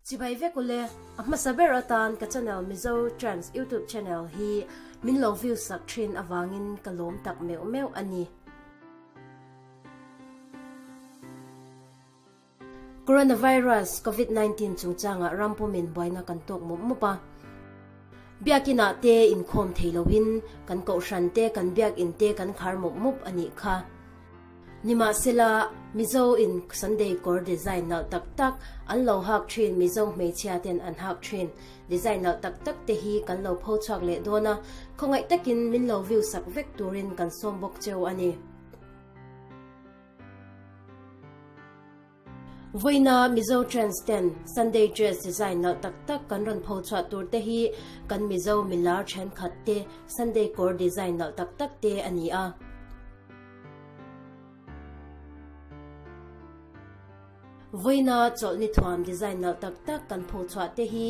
Chibai vek ule, a hmasa ber atan ka channel Mizo Trends YouTube channel hi min lo view sak thin avangin ka lawm tak meuh meuh a ni. Coronavirus, Covid 19 chungchangah ram pumin buaina kan tawk mup mup a. Biakinah te inkhawm thei loin kan kohhran te kan biakin te kan khar mup mup a nih kha. Nimahsela, Mizo in Sunday kawr design nalh tak tak an lo hak thin Mizo hmeichhia ten an hak thin design nalh tak tak te hi kan lo pho chhuak leh dawn a, khawngaih takin min lo view sak vek turin kan sawm bawk cheu a ni. Vawiina Mizo Trends ten Sunday dress design nalh tak tak kan rawn pho chhuah tur te hi kan Mizo milar thenkhat te Sunday kawr design nalh tak tak te a ni a. Vawiina chawlhni thuam design nalh tak tak kan pho chhuah te hi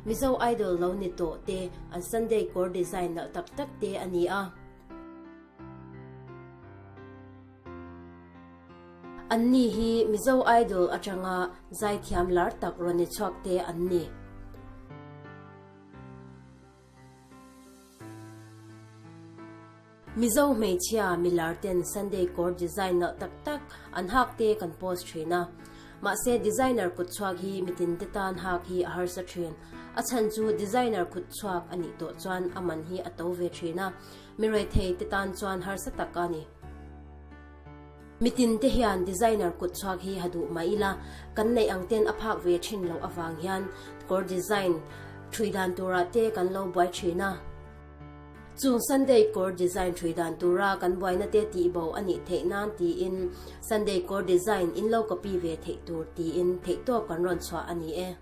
Mizo Idol lo ni tawh te an Sunday kawr design nalh tak tak te a ni a. Anni hi Mizo Idol atanga zaithiam lar tak rawn ni chhuak te an ni. Mizo hmeichhia milar ten Sunday kawr design nalh tak tak an hak te kan post thin a. Mahse designer kut chhuak hi mitin te tan hak hi a harsa thin. A chhan chu designer kut chhuak a nih tawh chuan a man hi a to ve thin a. Mi rethei te tan chuan harsa tak a ni. Mitin te hian designer kut chhuak hi ha duh mah ila, kan neih ang ten a phak ve thin loh avang hian kawr design thui dan turah te kan lo buai thin a. Chung Sunday kawr design thui dan tura kan buaina te tihbo a nih theih nan tiin Sunday kawr design in lo copy ve theih tur tiin theihtawp kan rawn chhuah a ni e.